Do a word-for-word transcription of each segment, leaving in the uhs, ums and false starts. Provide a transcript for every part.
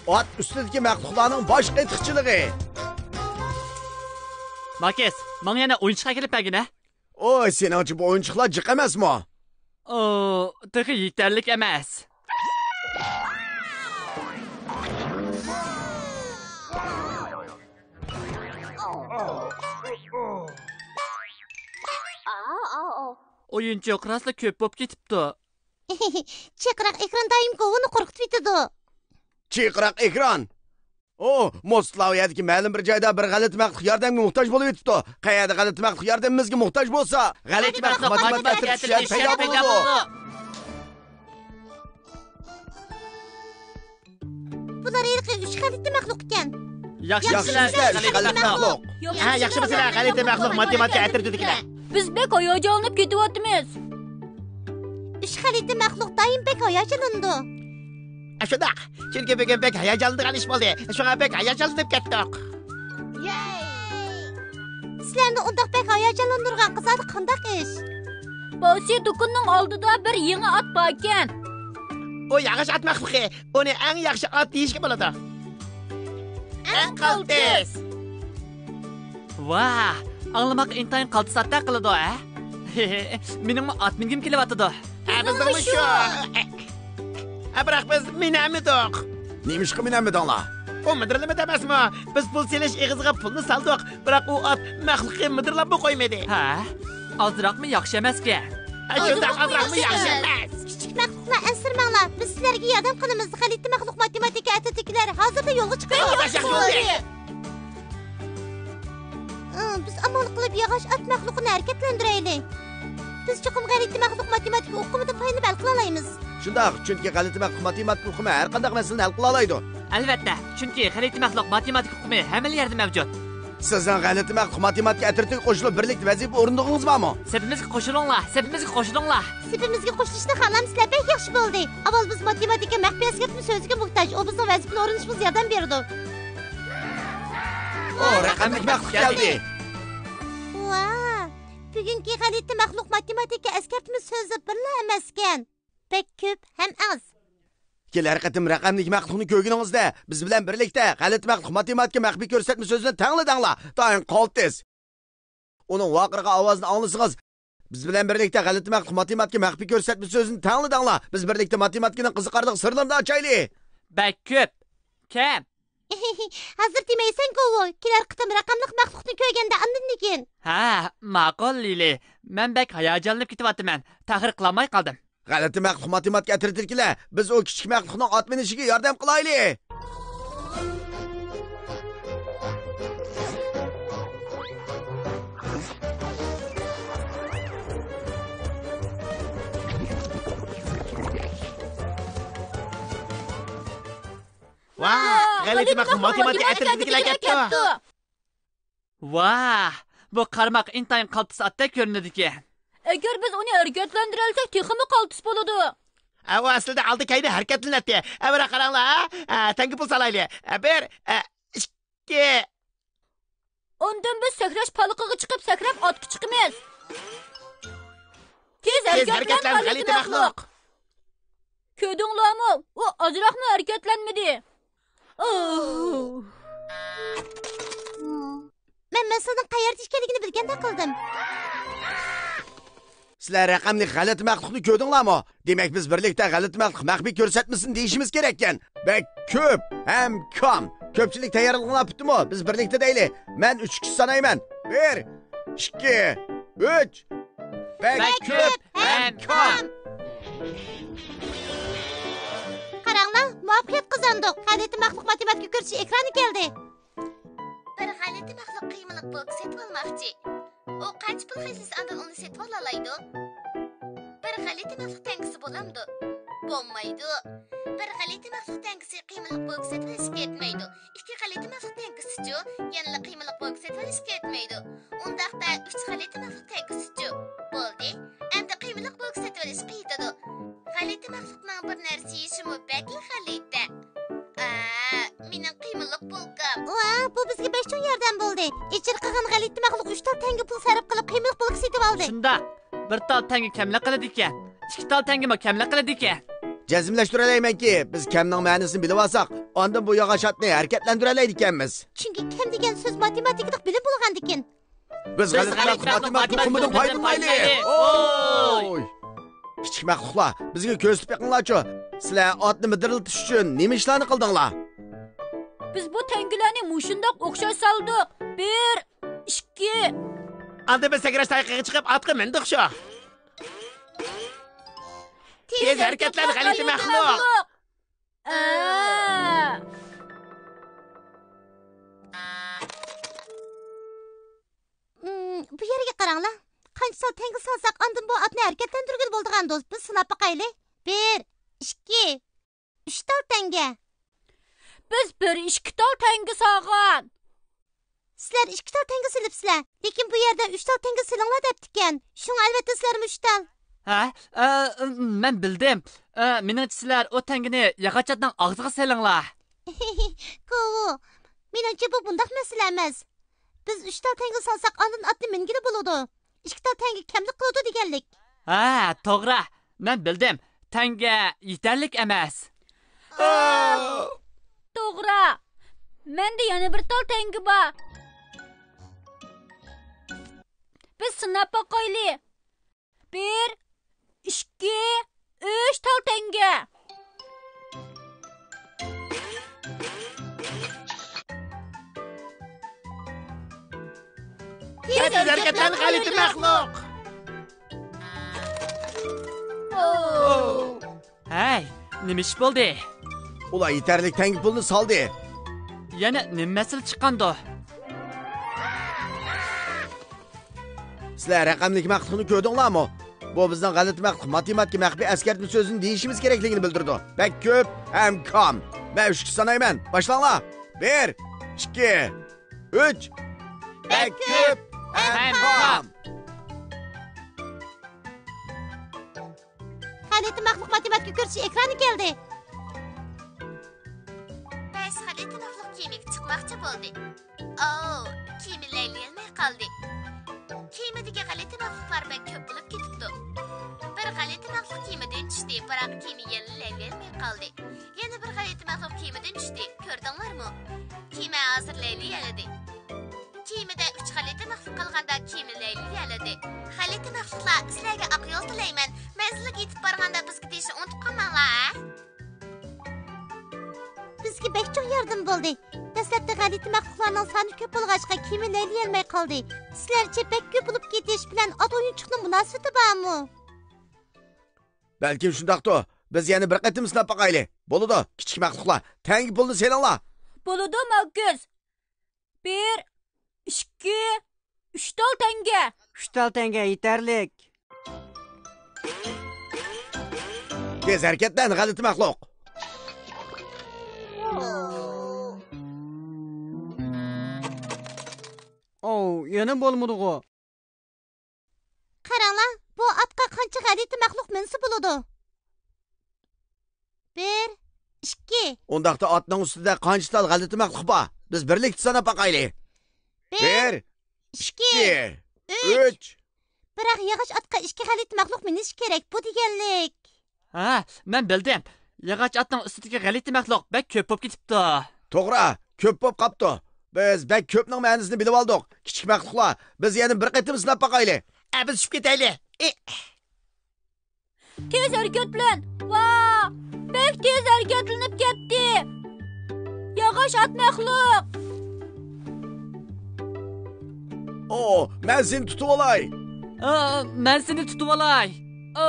ئات ئۈستىدىكى مەخلۇقلارنىڭ باش قېتىقچىلىقى. ماكىس، ماڭا يەنە ئويۇنچۇق ئەكېلىپ بەرگىنە. ئوي، سېنىڭچە بۇ ئويۇنچۇقلار جىق ئەمەسمۇ؟ ئۇ، تېخى يېتەرلىك ئەمەس. ئويۇنچۇق راسلا كۆپ بولۇپ كېتىپتۇ. چىرقىراق ئېكران دائىم گوۋۇنى قورقۇتۇۋېتىدۇ. چىرقىراق ئېكران. ئو، موسلا ئۇ يەردىكى مەلۇم بىر جايدا بىر غەلىتە مەخلۇق ياردەمگە موھتاج بولۇۋېتىپتۇ. قەيەردە غەلىتە مەخلۇق ياردىمىمىزگە موھتاج بولسا، غەلىتە مەخلۇق ماتېماتىكا ئەترىتى شۇ يەردە پەيدا بولىدۇ. بۇلار ھېلىقى ئۈچ غەلىتە مەخلۇق ئىكەن. ياخشى ياخشى ئىشلار، ئىشلار، غەلىتە غەلىتە مەخلۇق. مەخلۇق. ياخشى ئىشلار، غەلىتە مەخلۇق ماتېماتىكا ئەترىتىدىكىلەر. بىز بەك ھاياجانلىنىپ كېتىۋاتىمىز. ئۈچ غەلىتە مەخلۇق دائىم بەك ھاياجانلىنىدۇ. شۇنداق، چۈنكى بۈگۈن بەك ھاياجانلىنىدىغان ئىش بولدى، شۇڭا بەك ھاياجانلىنىپ كەتتۇق. سىلەرنى ئۇنداق بەك ھاياجانلاندۇرغان قىزارلىق قانداق ئىش؟ باسسى دۇكىنىنىڭ ئالدىدا بىر يېڭى ئات باركەن. ئۇ ياغاچ ئات مەخلۇقى، ئۇنى ئەڭ ياخشى ئات دېيىشكە بولىدۇ. ئەڭ قالتىس. ۋاھ، ئاڭلىماققا ئىنتايىن قالتىس ئاتتەك قىلىدۇ، ھە؟ مېنىڭمۇ ئات مىنگۈم كېلىۋاتىدۇ. ھە، بىزنىڭمۇ شۇ. ھە، بىراق بىز مىنەلمىدۇق. نېمىشقا مىنەلمىدىڭلار؟ ئۇ مىدىرلىمىدى ئەمەسمۇ؟ بىز پۇل سېلىش ئېغىزىغا پۇلنى سالدۇق، بىراق ئۇ ئات مەخلۇقى مىدىرلاپمۇ قويمىدى. ھە؟ ئازراقمۇ ياخشى ئەمەسكەن. ھە، شۇنداق، ئازراقمۇ ياخشى ئەمەس. كىچىك مەخلۇقلار، ئەنسىرىمەڭلار، بىز سىلەرگە ياردەم قىلىمىز. غەلىتە مەخلۇق ماتېماتىكا ئەترىتىدىكىلەر ھازىرلا يولغا چىقىدۇ. ياخشى بولدى. ئىم، بىز ئامال قىلىپ ياغاچ ئات مەخلۇقىنى ھەرىكەتلەندۈرەيلى. بىز چوقۇم غەلىتە مەخلۇق ماتېماتىكا ئۇقۇمىدىن پايدىلىنىپ ھەل قىلالايمىز. شۇنداق، چۈنكى غەلىتە مەخلۇق ماتېماتىكا ئۇقۇمى ھەر قانداق مەسىلىنى ھەل قىلالايدۇ. ئەلۋەتتە، چۈنكى غەلىتە مەخلۇق ماتېماتىكا ئۇقۇمى ھەممىلا يەردە مەۋجۇت. سىزنىڭ غەلىتە مەخلۇق ماتېماتىكا ئەترىتىگە قوشۇلۇپ بىرلىكتە ۋەزىپە ئورۇندىغىڭىز بارمۇ؟ سېپىمىزگە قوشۇلۇڭلار، سېپىمىزگە قوشۇلۇڭلار. سېپىمىزگە قوشۇلۇشنى خالامسىلەر، بەك ياخشى بولدى. ئاۋۋال بىز ماتېماتىكا مەخپىي ئەسكەرتمە سۆزىگە موھتاج، ئۇ بىزنىڭ ۋەزىپىنى ئورۇندىشىمىزغا ياردەم بېرىدۇ. ئو، رەقەملىك مەخلۇق كەلدى. ۋاھ، بۈگۈنكى غەلىتە مەخلۇق ماتېماتىكا ئەسكەرتمە سۆزى بىرلا ئەمەسكەن. بەك كۆپ ھەم ئاز. كېلەر قېتىم رەقەملىك مەخلۇقنى كۆرگىنىڭىزدە، بىز بىلەن بىرلىكتە غەلىتە مەخلۇق ماتېماتىكا مەخپىي كۆرسەتمە سۆزىنى تەڭلىدىڭلار. دائىم قالتىس. ئۇنىڭ ۋارقىرىغان ئاۋازىنى ئاڭلىسىڭىز، بىز بىلەن بىرلىكتە غەلىتە مەخلۇق ماتېماتىكا مەخپىي كۆرسەتمە سۆزىنى تەڭلىدىڭلار. بىز بىرلىكتە ماتېماتىكىنىڭ قىزىقارلىق سىرلىرىنى ئاچايلى. بەك كۆپ. كەم. ھازىر دېمەيسەن، گوۋۇ. كېلەر قېتىم رەقەملىك مەخلۇقنى كۆرگەندە ئاندىن دېگىن. ھە، ماقۇل، لىلى. مەن بەك ھاياجانلىنىپ كېتىۋاتىمەن. تەخىر قىلالماي قالدىم. غەلىتە مەخلۇق ماتېماتىكا ئەترىتىدىكىلەر، بىز ئۇ كىچىك مەخلۇقنىڭ ئات مىنىشىگە ياردەم قىلايلى. ۋاھ، غەلىتە مەخلۇق ماتېماتىكا ئەترىتىدىكىلەر كەپتۇ. ۋاھ، بۇ قارىماققا ئىنتايىن قالتىس ئاتتەك كۆرۈنىدىكەن. ئەگەر بىز ئۇنى ھەرىكەتلەندۈرەلىسەك، تېخىمۇ قالتىس بولىدۇ. ئە، ئۇ ئەسلىدە ئالدى كەينى ھەرىكەتلىنەتتى. ئە، بىراق قاراڭلار، ھە؟ ئە، تەڭگە پۇل سالايلى. ئە، بىر، ئە، ئىككى. ئاندىن بىز سەكرەش پالىقىغا چىقىپ، سەكرەپ ئاتقا چىقىمىز. تېز تېز ھەرىكەتلەن، ھەرىكەتلەن، غەلىتە غەلىتە مەخلۇق. مەخلۇق. كۆردۈڭلارمۇ؟ ئۇ ئازراقمۇ ھەرىكەتلەنمىدى. مەن مەسىلىنىڭ قەيەردە ئىكەنلىكىنى بىلگەندەك قىلدىم. سىلەر رەقەملىك غەلىتە مەخلۇقنى كۆردۈڭلارمۇ؟ دېمەك، بىز بىرلىكتە غەلىتە مەخلۇق مەخپىي كۆرسەتمىسىنى دېيىشىمىز كېرەككەن. بەك كۆپ ھەم كام. كۆپچىلىك تەييارلىقىڭلار پۈتتىمۇ؟ بىز بىرلىكتە دەيلى. مەن ئۈچكىچە سانايمەن. بىر، ئىككى، ئۈچ. بەك بەك كۆپ كۆپ ھەم ھەم كام. كام. قاراڭلار، مۇۋەپپەقىيەت قازاندۇق. غەلىتە مەخلۇق ماتېماتىكا كۆرسىتىش ئېكرانى كەلدى. بىر غەلىتە مەخلۇق قىيمىلىق بولكا سېتىۋالماقچى. ئۇ قانچە پۇل خەجلىسە ئاندىن ئۇنى سېتىۋالالايدۇ؟ بىر غەلىتە مەخلۇق تەڭگىسى بولامدۇ؟ بولمايدۇ. بىر غەلىتە مەخلۇق تەڭگىسى قىيمىلىق بولكا سېتىۋېلىشكە يەتمەيدۇ. ئىككى غەلىتە مەخلۇق تەڭگىسىچۇ؟ يەنىلا قىيمىلىق بولكا سېتىۋېلىشكە يەتمەيدۇ. ئۇنداقتا ئۈچ غەلىتە مەخلۇق تەڭگىسىچۇ؟ بولدى. ئەمدى قىيمىلىق بولكا سېتىۋېلىشقا يېتىدۇ. غەلىتە مەخلۇقنىڭ بىر نەرسە يېيىشىمۇ بەكلا غەلىتە. ئا، مېنىڭ قىيمىلىق بولكام. ۋاھ، بۇ بىزگە بەك چوڭ ياردەم بولدى. ئېچىرقىغان غەلىتە مەخلۇق ئۈچ تال تەڭگە پۇل سەرپ قىلىپ قىيمىلىق بولكا سېتىۋالدى. شۇنداق. بىر تال تەڭگە كەملا قىلىدىكەن. ئىككى تال تەڭگىمۇ كەملىك قىلىدىكەن. جەزملەشتۈرەلەيمەنكى، بىز كەمنىڭ مەنىسىنى بىلىۋالساق، ئاندىن بۇ ياغاچ ئاتنى ھەرىكەتلەندۈرەلەيدىكەنمىز. چۈنكى كەم دېگەن سۆز ماتېماتىكىلىق بىلىم بولغاندىكىن. بىز غەلىتە مەخلۇق ماتېماتىك ئۇقۇمىدىن پايدىلىنايلى. ئوي! كىچىك مەخلۇقلار، بىزگە كۆرسىتىپ بېقىڭلارچۇ، سىلەر ئاتنى مىدىرلىتىش ئۈچۈن نېمە ئىشلارنى قىلدىڭلار؟ بىز بۇ تەڭگىلەرنى مۇشۇنداق ئوخشاش سالدۇق. بىر، ئىككى. ئاندىن بىز سەكرەش تايىقىغا چىقىپ، ئاتقا مىندۇق شۇ. تېز ھەرىكەتلەن، غەلىتە مەخلۇق. ئە. ئىم، بۇ يەرگە قاراڭلار. قانچە تال تەڭگە سالساق، ئاندىن بۇ ئاتنى ھەرىكەتلەندۈرگىلى بولىدىغاندۇ؟ بىز سىناپ باقايلى. بىر، ئىككى، ئۈچ تال تەڭگە. بىز بىر ئىككى تال تەڭگە سالغان. سىلەر ئىككى تال تەڭگە سېلىپسىلەر، لېكىن بۇ يەردە ئۈچ تال تەڭگە سېلىڭلار دەپتىكەن. شۇڭا ئەلۋەتتە سىلەرمۇ ئۈچ تال. ھە؟ ئە، مەن بىلدىم. ئە، مېنىڭچە سىلەر ئۇ تەڭگىنى ياغاچ ئاتنىڭ ئاغزىغا سېلىڭلار. كوۋۇ، مېنىڭچە بۇ بۇنداق مەسىلە ئەمەس. بىز ئۈچ تال تەڭگە سالساق، ئاندىن ئاتنى مىنگىلى بولىدۇ. ئىككى تال تەڭگە كەملىك قىلىدۇ دېگەنلىك. ھە، توغرا. مەن بىلدىم. تەڭگە يېتەرلىك ئەمەس. توغرا. مەندە يەنە بىر تال تەڭگە بار. بىز سىناپ باقايلى. بىر، ئىككى، ئۈچ تال تەڭگە. تېز ھەرىكەتلەن، غەلىتە مەخلۇق! ھەي، نېمە ئىش بولدى؟ ئۇلار يېتەرلىك تەڭگە پۇلنى سالدى. يەنە نېمە مەسىلە چىققاندۇ؟ سىلەر رەقەملىك مەخلۇقنى كۆردۈڭلارمۇ؟ بۇ بىزنىڭ غەلىتە مەخلۇق ماتېماتىكا مەخپىي ئەسكەرتمە سۆزىنى دېيىشىمىز كېرەكلىكىنى بىلدۈرىدۇ. بەك كۆپ ھەم كام. مەن ئۈچكە سانايمەن. باشلاڭلار. بىر، ئىككى، ئۈچ. بەك كۆپ ھەم كام. غەلىتە مەخلۇق ماتېماتىكا كۆرسىتىش ئېكرانى كەلدى. بەش غەلىتە مەخلۇق كېمىگە چىقماقچى بولدى. ئاۋۇ، كېمە لەيلىيەلمەي قالدى. كېمىدىكى غەلىتە مەخلۇقلار بەك كۆپ بولۇپ كېتىپتۇ. بىر غەلىتە مەخلۇق كېمىدىن چۈشتى، بىراق كېمە يەنىلا لەيلىيەلمەي قالدى. يەنە بىر غەلىتە مەخلۇق كېمىدىن چۈشتى، كۆردۈڭلارمۇ؟ كېمە ھازىر لەيلىيەلىدى. كېمىدە ئۈچ غەلىتە مەخلۇق قالغاندا كېمە لەيلىيەلىدى. غەلىتە مەخلۇقلار، سىلەرگە ئاق يول تىلەيمەن. مەنزىلگە يېتىپ بارغاندا بىزگە دېيىشنى ئۇنتۇپ قالماڭلار، ھە؟ بىزگە بەك چوڭ ياردىمى بولدى. دەسلەپتە غەلىتە مەخلۇقلارنىڭ سانى كۆپ بولغاچقا، كېمە لەيلىيەلمەي قالدى. سىلەرچە بەك كۆپ بولۇپ كېتىش بىلەن ئات ئويۇنچۇقنىڭ مۇناسىۋىتى بارمۇ؟ بەلكىم شۇنداقتۇ. بىز يەنە بىر قېتىم سىناپ باقايلى. بولىدۇ، كىچىك مەخلۇقلار، تەڭگە پۇلنى سېلىڭلار. بولىدۇ، ماركۇس. بىر، ئىككى، ئۈچ تال تەڭگە. ئۈچ تال تەڭگە يېتەرلىك. تېز ھەرىكەتلەن، غەلىتە مەخلۇق. ئوو، يەنە بولمىدىغۇ. قاراڭلار، بۇ ئاتقا قانچە غەلىتە مەخلۇق مىنسە بولىدۇ؟ بىر، ئىككى. ئۇنداقتا ئاتنىڭ ئۈستىدە قانچە تال غەلىتە مەخلۇق بار؟ بىز بىرلىكتە ساناپ باقايلى. بىر، بىر، ئىككى، ئىككى، ئۈچ. ئۈچ. بىراق ياغاچ ئاتقا ئىككى غەلىتە مەخلۇق مىنىشى كېرەك، بۇ دېگەنلىك. ھە، مەن بىلدىم. ياغاچ ئاتنىڭ ئۈستىدىكى غەلىتە مەخلۇق بەك كۆپ بولۇپ كېتىپتۇ. توغرا، كۆپ بولۇپ قاپتۇ. بىز بەك كۆپنىڭ مەنىسىنى بىلىۋالدۇق. كىچىك مەخلۇقلار، بىز يەنە بىر قېتىم سىناپ باقايلى. ئە، بىز چۈشۈپ كېتەيلى. ئى. تېز ھەرىكەتلەن! ۋا! بەك تېز ھەرىكەتلىنىپ كەتتى! ياغاچ ئات مەخلۇق! ئو، مەن سېنى تۇتۇۋالاي! ئا، مەن سېنى تۇتۇۋالاي! ئو!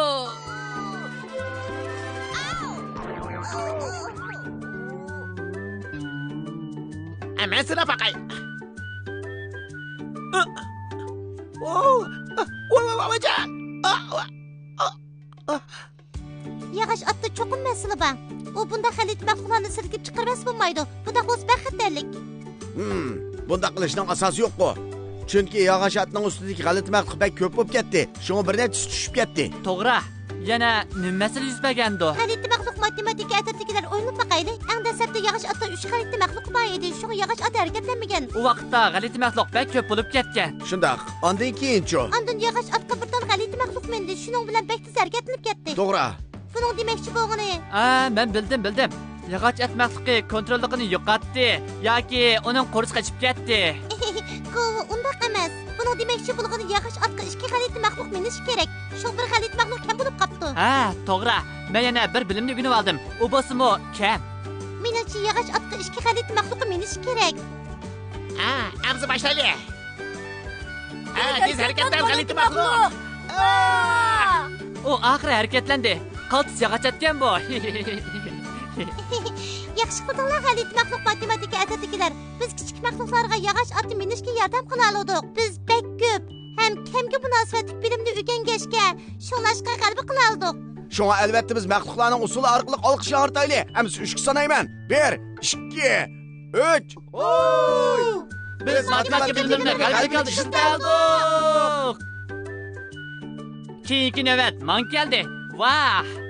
ئە، مەن سېنى باقاي! ئو! ۋا، ۋا، ۋا، ۋاجان! ئا، ۋا، ئا، ئا. ياغاچ ئاتتا چوقۇم مەسىلە بار. ئۇ بۇنداق غەلىتە مەخلۇقلارنى سىلكىپ چىقىرىۋەتسە بولمايدۇ. بۇنداق بولسا بەك خەتەرلىك. ھىم، بۇنداق قىلىشنىڭ ئاساسى يوققۇ. چۈنكى ياغاچ ئاتنىڭ ئۈستىدىكى غەلىتە مەخلۇق بەك كۆپ بولۇپ كەتتى. شۇڭا بىر نەچچىسى چۈشۈپ كەتتى. توغرا. يەنە نېمە مەسىلە يۈز بەرگەندۇ؟ غەلىتە مەخلۇق ماتېماتىكا ئەترىتىدىكىلەر، ئويلىنىپ باقايلى. ئەڭ دەسلەپتە ياغاچ ئاتتا ئۈچ غەلىتە مەخلۇقى بار ئىدى، شۇڭا ياغاچ ئات ھەرىكەتلەنمىگەن. ئۇ ۋاقىتتا غەلىتە مەخلۇق بەك كۆپ بولۇپ كەتكەن. شۇنداق. ئاندىن كېيىنچۇ؟ ئاندىن ياغاچ ئاتقا بىر دان غەلىتە مەخلۇق مىندى، شۇنىڭ بىلەن بەك تېز ھەرىكەتلىنىپ كەتتى. توغرا. بۇنىڭ دېمەكچى بولغىنى. ئا، مەن بىلدىم، بىلدىم. ياغاچ ئات مەخلۇقى كونتروللۇقىنى يوقاتتى ياكى ئۇنىڭ قورسىقى ئېچىپ كەتتى. قوۋ، ئۇنداق ئەمەس. بۇنىڭ دېمەكچى بولغىنى ياغاچ ئاتقا ئىككى غەلىتە مەخلۇق مىنىشى كېرەك. شۇڭا بىر غەلىتە مەخلۇق كەم بولۇپ قاپتۇ. ھە، توغرا. مەن يەنە بىر بىلىمنى ئۆگىنىۋالدىم. ئۇ بولسىمۇ كەم. مېنىڭچە ياغاچ ئاتقا ئىككى غەلىتە مەخلۇقى مىنىشى كېرەك. ھە، ئەمسە باشلايلى. ھە، تېز ھەرىكەتلەن، غەلىتە مەخلۇق. ئا! ئۇ ئاخىرى ھەرىكەتلەندى. قالتىس ياغاچ ئاتكەن بۇ. ياخشى قىلدىڭلار، غەلىتە مەخلۇق ماتېماتىكا ئەترىتىدىكىلەر. بىز كىچىك مەخلۇقلارغا ياغاچ ئاتنى مىنىشكە ياردەم قىلالىدۇق. بىز بەك كۆپ ھەم كەمگە مۇناسىۋەتلىك بىلىمنى ئۆگەنگەچكە، شۇڭلاشقا غەلىبە قىلالىدۇق. شۇڭا ئەلۋەتتە بىز مەخلۇقلارنىڭ ئۇسسۇلى ئارقىلىق ئالقىش ياڭرىتايلى. ئەمسە ئۈچكە سانايمەن. بىر، ئىككى، ئۈچ. ھوي! بىز ماتېماتىكا بىلىملىرىنى غەلىبە ھالدا ئىشلىتەلدۇق. كېيىنكى نۆۋەت ماڭا كەلدى. ۋاھ!